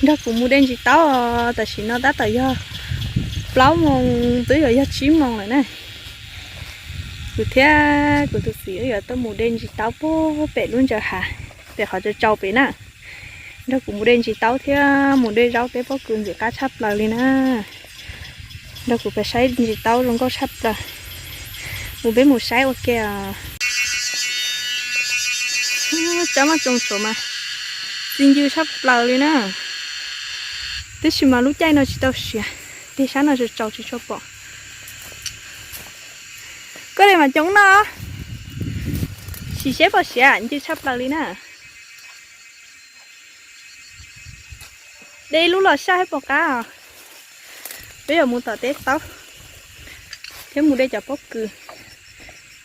Nrog kuv mus de ntsis taub, tam sim no tab tom yog plaub moos twb yuav yog tsib moos lawm na. Kuv thiab kuv tus txiv wb yuav tuaj mus de ntsis taub puag pem lub ntsaws hav, pem qhov tsaus tsaus pem na. Nrog kuv mus de ntsis taub thiab mus de zaub teb pob kws ntxim qab tshaj plaws li na. Nrog kuv pais saib ntsis taub zoo nkauj tshaj plaws. Mus peb mus saib ua ke os. Tsob maj tsoos saum mas txi ncw tshaj plaws li na. Tab sis mas lub caij no tsis tau siav, tig sab no tsaus tsaus tsis tshua pom. Koj de mas coob no, sim seb puas siav, ncw tshaj plaws li na. De ib lub los saj thiab pom qab os. Peb yuav mus tom teb taub thiab mus de cov pob kws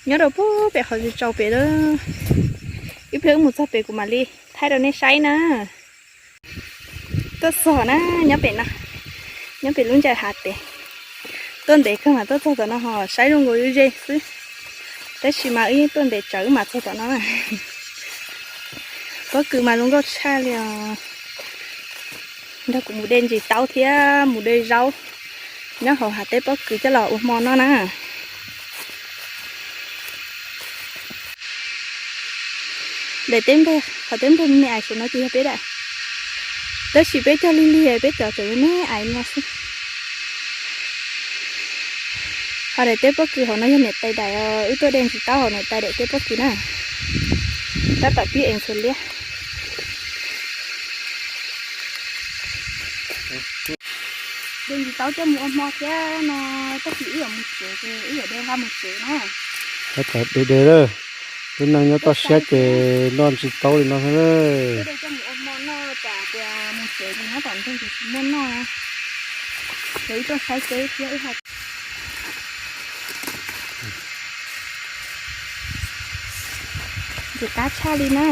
nyob rau puag pem qhov tsaus tsaus pem lawm. Ib pliag wb mus txog pem kuv mam li thaij rau nej saib na. Tuaj txog na, nyob pem no, nyob pem lub ntsaws hav pem. Tuaj ntev kawg mas tuaj txog tom no ho saib zoo nkaus ze xwb. Tab sis mas wb yeej tuaj ntev tsawv wb mam txog tom no na. Pob kws mas zoo nkauj tshaj li os. Nrog kuv mus de ntsis taub thiab mus de zaub nyob hauv hav teb pob kws coj los ua hmo noj na. Daim teb nplej, qhov teb nplej me me ais saum no ces yog peb daim, tab sis peb cog lig lig peb cov tseem me me ais no xwb. Ho daim teb pob kws hauv no yog niam tais daim, wb tuaj de ntsis taub hauv niam tais daim teb pob kws na. Tab tom pib ev ntxhuav liab. De ntsis taub coj mus ua hmo thiab no, tab sis wb yuav mus tsev ces wb yuav de nqa mus tsev na. Tab tom de de lawm, lub neej nyob toj siab ces noj ntsis taub li no xwb. Wb de coj mus ua hmo noj, tsam tias mus tsev ces nyob tom ntej ces tsis muaj noj. Ces wb tuaj saib teb thiab wb hais. Ntxim qab tshaj li na.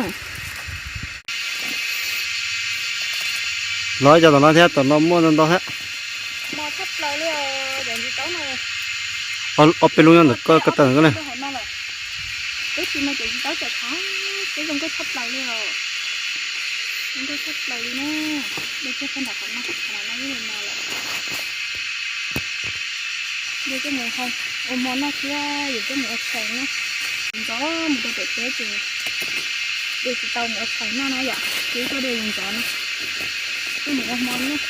Los cov tom no thiab, tom no muaj ntau ntau thiab. Ob peb lub nyob ntawm ko taw ko ne. Ua hmo noj thiab yus coj mus ua tshais noj. Ntxov mus rau pem teb ces de tsis tau mus ua tshais noj na yom, ces tuaj de ntxov no, tuaj mus ua hmo noj.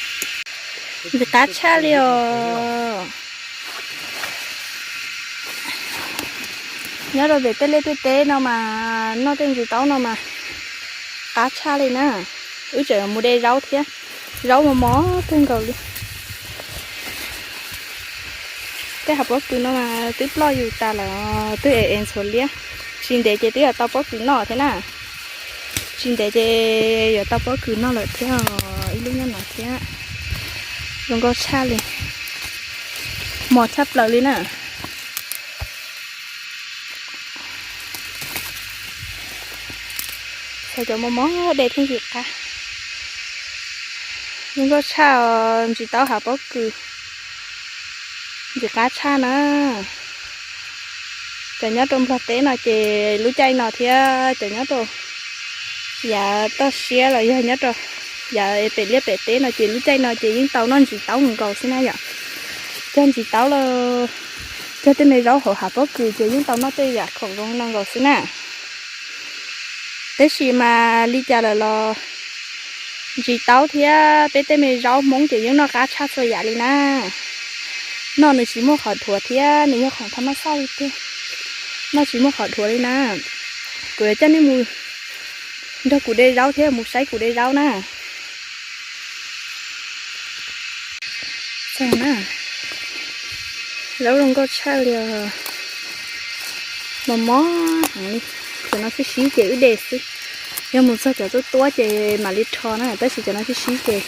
Ntxim qab tshaj li os. Nyob rau pem tej liaj tej teb no mas noj tej ntsis taub no mas qab tshaj li na. Wb tseem mus de zaub thiab, zaub mos mos kawg nkaus li. Tej hav pob kws no mas twb ploj yus tas lawm, twb ev ev ntxhuav liab. Tsis ntev ces twb yuav tau pob kws noj thiab na. Tsis ntev ces yuav tau pob kws noj lawm thiab, ib lub nyob no thiab. Zoo nkauj tshaj li, mos tshaj plaws li na. Txhais cov mos mos de thiaj ntxim qab. Zoo nkauj tshaj os, ntsis taub hav pob kws ntxim qab tshaj na. Cov nyob rau Nplog teb no ces lub caij no thiab cov nyob rau yav toj siab los yog nyob rau yav pem liaj pem teb no ces lub caij no ces yeej tau noj ntsis taub nkaus xwb na yom. Cog ntsis taub los cog tej me zaub hauv hav pob kws ces yeej tau noj tej yam khoom zoo no nkaus xwb na. Tab sis mas li cas lawm los ntsis taub thiab peb tej me zaub Hmoob ces yeej noj qab tshaj txhua yam li na. Noj nws tsis muaj qhov dhuav thiab nws yog khoom thas mas xaj li tiag. Noj tsis muaj qhov dhuav li na. Kuv yuav coj nej mus nrog kuv de zaub thiab mus saib kuv de zaub na. Txog na, zaub zoo nkauj tshaj li os. Mos mos heev li. Cov no sib sib ces wb de xwb. Yog mus txog cov tuab tuab ces mam li rho na, tab sis cov no sib sib ces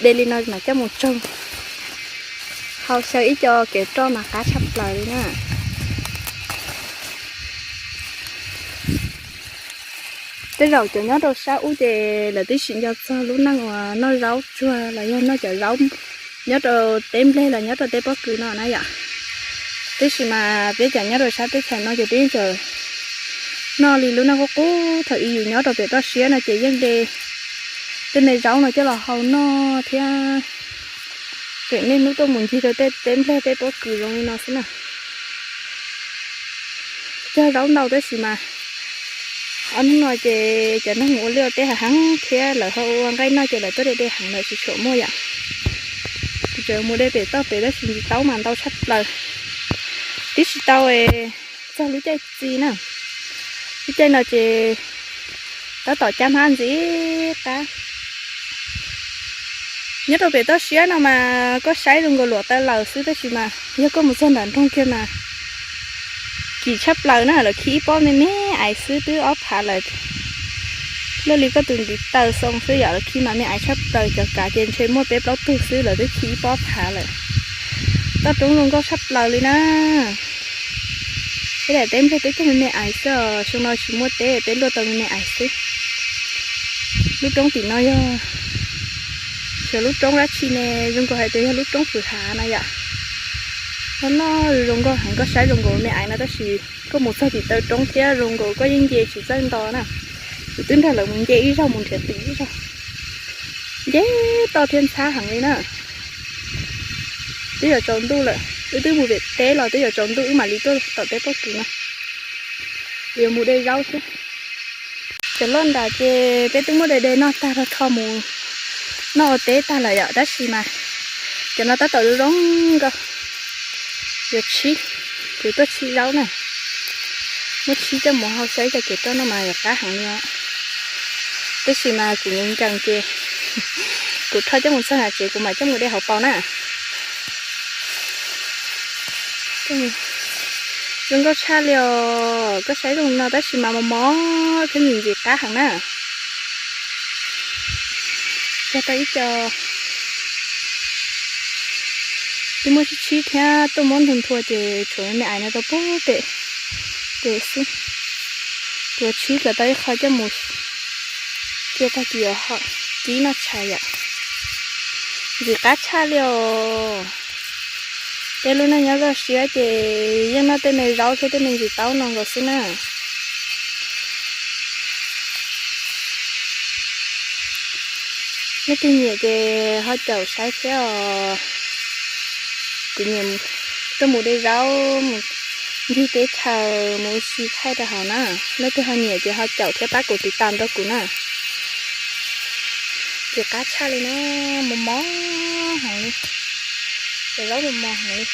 de li no mam coj mus tsoo. Hau xyaw ib co kev roj mas qab tshaj plaws li na. Tej zaum cov nyob rau sab ub ces lawv twb tsis nco txog lub neej uas noj zaub tsuag los yog noj cov zaub nyob rau teb nplej los nyob rau teb pob kws no na yom. Tab sis mas peb cov nyob rau sab teb chaws no ces peb yeej tseem noj li lub neej qub qub thaum ub yus nyob rau pem toj siab no ces yeej de tej me zaub no coj los hau noj thiab. Tseem niaj hnub tuaj mus ncig rau tej teb nplej tej pob kws zoo li no xwb na. Cog zaub ntau tab sis mas ob hnub no ces cov neeg mus ua liaj ua teb hav heev thiab lawv ho ua nqaij noj ces lawv tuaj de de heev lawm tsis tshua muaj yom. Kuv tseem mus de pem toj pem tab sis ntsis taub mas ntau tshaj plaws. Twb tsis tau txog lub caij txi na. Lub caij no ces tab tom cab hmab ntxim qab. Nyob rau pem toj siab no mas koj saib zoo nkaus luam taw lawm xwb tab sis mas yog koj mus txog nram nroog kiag mas kim tshaj plaws na. Lawv khi ib pob me me aiv xwb twb ob phav lawm. Luaj li koj tus ntiv taw xoo xwb yom, lawv khi mas me aiv tshaj plaws, cov kav ces ntshe muaj peb plaub tug xwb lawv twb khi ib pob phav lawm. Toj roob zoo nkauj tshaj plaws li na. Peb daim teb nplej peb cog me me aiv xwb os, xyoo no tsis muaj teb peb luaj tau me me aiv xwb. Lub roob tim no yog, xyov lub roob dab tsi ne, zoo nkaus hais tias yog lub roob fwm hav na yom. Loj loj zoo nkauj heev, koj saib zoo nkaus me aiv no tab sis koj mus txog tim taw roob thiab zoo nkaus koj yeej nce tsis txawj nto na. Kuv twb nrog lawv mus nce ib zaug mus nrhiav twm ib zaug. Nce toj thiab ntxhab heev li na. Twb yuav tsaus ntuj lawm, wb twb mus pem teb los twb yuav tsaus ntuj wb mam li tuaj tom teb pob kws no. Yuav mus de zaub thiab. Cov loj nram ces peb twb muab de de noj tag rau rho mus noj ua teb tag lawm yom, tab sis mas cov no tab tom zoo zoo nkauj. Yuav tshib, kuv tuaj tshib zaub na. Muab tshib coj mus hau saib cov kev roj no mas yuav qab heev li os. Tab sis mas kuv nkees nkees ces kuv rho coj mus txog nram tsev kuv mam coj mus de hauv paus na. Zoo nkauj tshaj li os, koj saib zoo no tab sis mas mos mos thiab ntxim ntxim qab heev na. Cog tau ib co, twb muab tshib tshib thiab tuaj muab nthua nthua ces tshuav me me aiv no rau pem pem xwb. Kuv tshib kom tau ib qho coj mus cia tag kis yuav ho kib noj tshais yom. Ntxim qab tshaj li os. Tej lub neej nyob toj siab ces yeej noj tej me zaub thiab tej me ntsis taub no nkaus xwb na. Leej twg nyiam ces ho caum saib thiab os. Kuv nyiam tuaj mus de zaub, mus ncig teb chaws, mus ua si thaij rau hauv na. Leej twg ho nyiam ces ho caum thiab pab kuv tiv tam rau kuv na. Ces qab tshaj li na, mos mos heev li. Ces zaub mos mos heev li.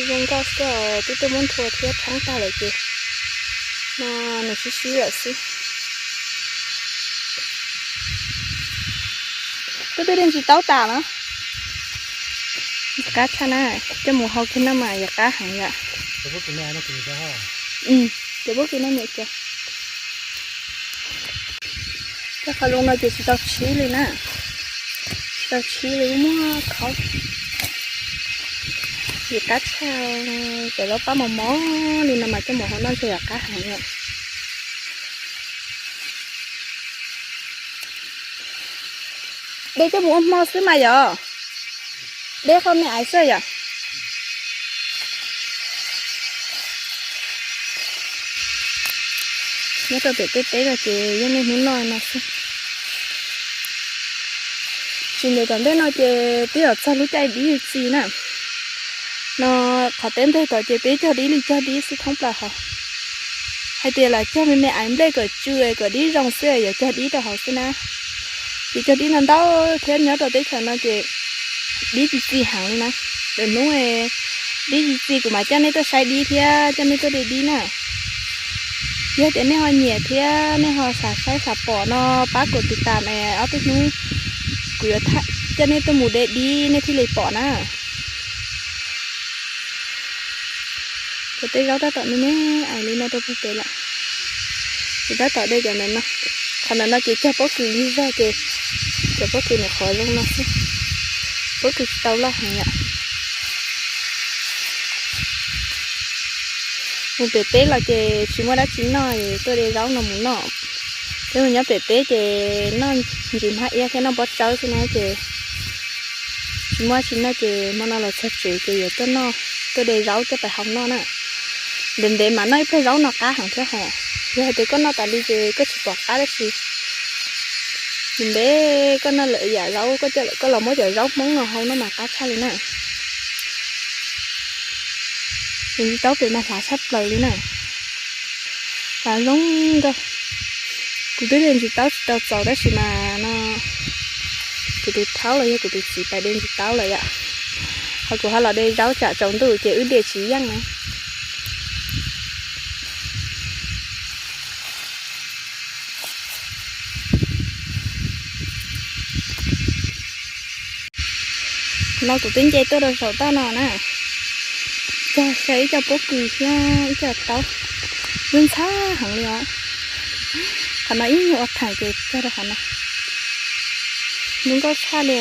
Zoo nkauj xwb os, twb tuaj muab nthua thiab rheeb tag lawm ces no nws sib sib lawm xwb. Koj twb de ntsis taub tas na. Ntxim qab tshaj na, coj mus hau kiag noj mas yuav qab heev yom. Cov pob kws no niam cov. Cov qhov zoo no ces tsis tau tshib li na. Tsis tau tshib li, muab khaub. Ntxim qab tshaj, cov zaub pab mos mos li no mas coj mus hau noj ntshe yuav qab heev yom. De coj mus ua hmo xwb mas yom. De qho me aiv xwb yom. Nyob rau pem tej teb no ces yeej niaj hnub noj no xwb. Tsis ntev tom ntej no ces twb yuav txog lub caij dib txi na. No qhov teb nplej tod ces peb cog dib li cog dib xwb thoob plaws hauv. Hais tias lam cog me me aiv nplej kom tsw kom dib zoo xwb yuav cog dib rau hauv xwb na. Ces cog dib no ntau thiab nyob rau teb chaws no ces dib tsis txi heev li na. Lwm hnub dib tsis txi kuv mam coj nej tuaj saib dib thiab coj nej tuaj de dib na. Yog tias nej ho nyiam thiab nej ho xav saib xav pom no pab kuv tiv tam es ob peb hnub kuv yuav coj nej tuaj mus de dib nej thiaj li pom na. Cov tej zaub tab tom me me aiv li no rau puag pem lawm. Kuv tab tom de cov ntawm no. Qhov ntawm no ces cog pob kws lig zog ces cov pob kws nws qhuav zoo no xwb. Pob kws tsis tau loj heev yom. Mus pem teb los ces tsis muaj dab tsi noj es tuaj de zaub no mus noj. Peb mus nyob pem teb ces noj ntsis hmab iab thiab noj pob tsawb xwb na ces tsis muaj dab tsi noj ces hmo no los txog tsev ces yuav tuaj noj, tuaj de zaub coj pais hau noj na. Ntev ntev mas noj ib pliag zaub no qab heev thiab hos. Yog hais tias koj noj tas li ces koj tsis pom qab dab tsi. Ntev koj noj lawm yam zaub, koj coj lawm koj los muab cov zaub Hmoob no hau no mas qab tshaj li na. Tus ntsis taub pem mas hlav tshaj plaws li na. Hlav zoo nkauj. Kuv twb de ntsis taub tsis tau txaus tab sis mas no kuv tus thaub los yog kuv tus txiv pais de ntsis taub lawm yom. Ho kuv ho los de zaub tsam tsaus ntuj ces wb de tsis yeej na. No kuv twb nce tuaj rau saum toj no na, cog xyaw ib co pob kws thiab ib co taub, ntxhab heev li os. Qhov no ib nyuag ua theem ces cog rau qhov no. Zoo nkauj tshaj li.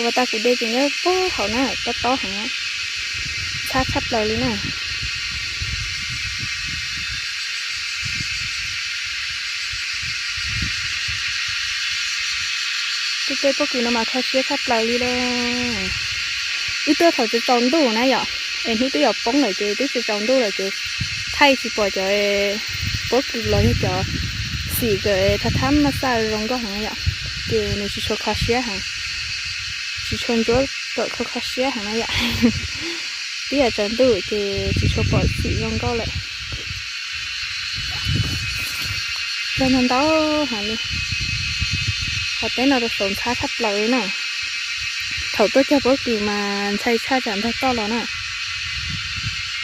Ua tas kuv de ces nyob puag hauv na, tob tob heev, ntxhab tshaj plaws li na. Tej pob kws no mas kho siab tshaj plaws li lauj. Wb tuaj thaum tsaus ntuj na yom, es hnub twb yuav poob lawm ces twb tsaus ntuj lawm ces thaij tsis pom cov pob kws los yog cov xim kawm thab thab maj xaj zoo nkauj heev yom, ces nws tsis tshua kho siab heev, tsis tshua ntsuab kom kho kho siab heev na yom. Twb yuav tsaus ntuj ces tsis tshua pom xim zoo nkauj lawm. Cog ntau ntau heev li. Qhov teb no rau saud ntxhab tshaj plaws li na. Thaum tuaj cog pob kws mas ntshai tshaj tsam ntog toj los na.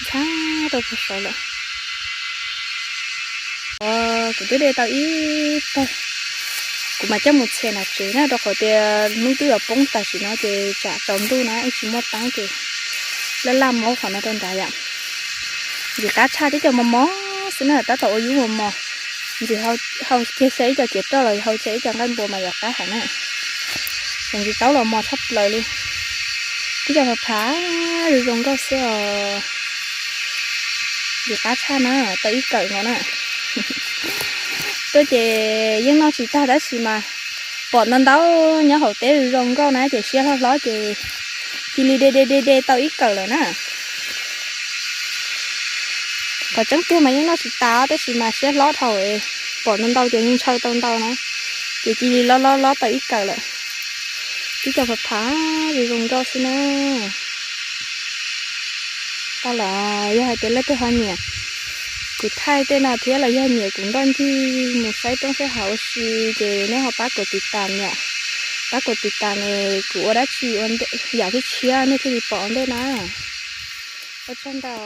Ntxhab rau puag saud lawm. Kuv twb de tau ib tag, kuv mam coj mus txhiam nram tsev na, rau qhov tias hnub twb yuav poob tam sim no ces tsam tsaus ntuj na ib tsis muaj teeb ces laj laj muab qhov no rau nrad yom. Ntxim qab tshaj, tib co mos mos xwb na, tab tom ua yub mos mos. Ntxim hau kiag xyaw ib co ciav roj los hau xyaw ib co nqaij npua mas yuav qab heev na. Cov ntsis taub los mos tshaj plaws li. Tib co phav phav zoo zoo nkauj xwb os. Ntxim qab tshaj na, tau ib kawm no na. Tuaj ces yeej noj tsis tag tab sis mas pom ntau ntau nyob hauv teb zoo nkauj na ces siab hlob hlob ces cia li de de de de tau ib kawm lawm na. Qhov tseeb tiag mas yeej noj tsis tas tab sis mas siab hlob dhau, pom ntau ntau ces ntshaw tau ntau na, ces cia li lob lob lob tau ib kawm lawm. Tib co phav phav zoo zoo nkauj xwb na. Tau los yog hais tias leej twg ho nyiam kuv thaij tej no thiab los yog nyiam kuv nroj ncig mus saib roob saib hav ua si ces nej ho pab kuv tiv tas yom. Pab kuv tiv tas es kuv ua dab tsi ua yam tshiab tshiab nej thiaj li pom ua ntej na. Ua tsaug ntau.